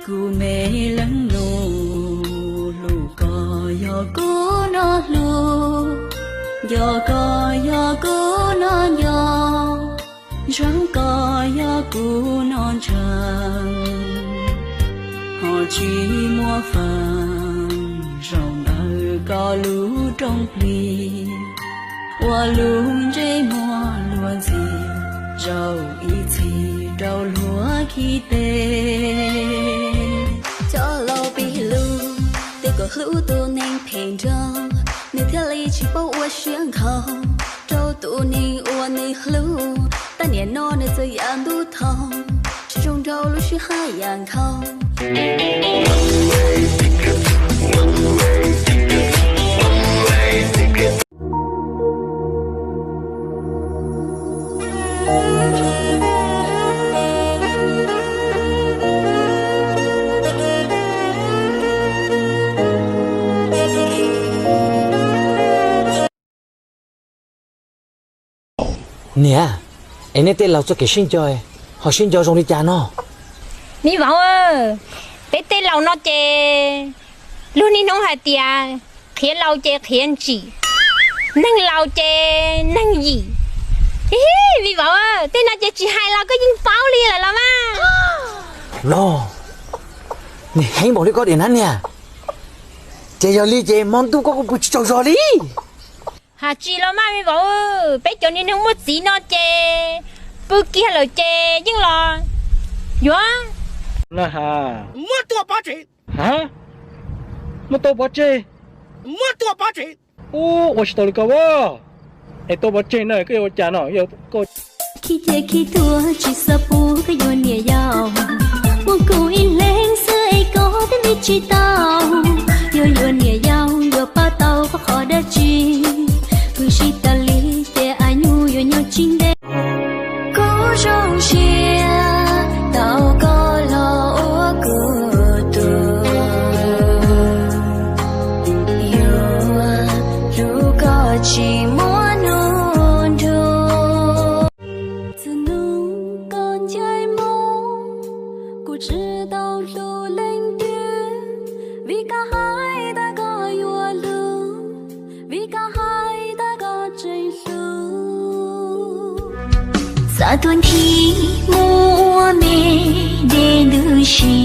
Kuv me leej nus, hlub koj yog kuv no hlub, nco koj yog kuv no nco, ntseeg koj yog kuv no ntseeg. Ho tsis muaj feem zaum ntawm koj lub rooj plig, ua lub ntsej muag luag ntxhi, zaum ib txhis rau luag khib teb. Cov laus piv lus, twb kom hlub tus neeg phem nrog, nws thiaj li tsis paub ua siab nkhaus rau tus neeg uas nws hlub. Tab niam no nws txawm yam ntub thoob, tsis zoo rau lub sij hawm yam nkhaus. Niam, es nej tej laus txoj kev sib nco ho sib nco zoo li cas no? Me vauv, peb tej laus no ces luag niaj hnub hais tias qhiav laus ces qhiav ntsim, neeg laus ces neeg yim. Ib, me vauv, tej no ces tsis hais los koj yeej paub li lawm los mas. Los, niam heev npaum li koj diam na niam. Ces yog li ces hmo ntuj koj kuj pw tsis tsaug zog li. Hais tsis los mas me vauv, peb cov niag neeg muaj txiv no ces pw kiag lawm ces yeej los yuav. Muab tua pov tseg. Ha? Muab tua pov tseg? Muab tua pov tseg. Ua tsis tau li koj as. Es tua pov tseg na koj yuav ua cas no? Khib ciaj khib tuag tsis xav pub koj yuav niam yau, muaj kuv ib leeg xwb es koj thiaj li tsis tau. Yuav yuav niam yau yuav pab tau koj qhov dab tsi? Pw sib tas li ces a nyuj yuav nyob tsis ntev. Kuv zoo siab tau koj los ua kuv tus, yuav hlub koj tsis muaj hnub nrug. Txhua hnub koj ncaim mus, kuv tsis tau hlub leej twg, vim koj hais tas koj yuav hlub, vim koj hais tas koj tseem hlub. Xav tuaj nthi mus ua me de ntu si.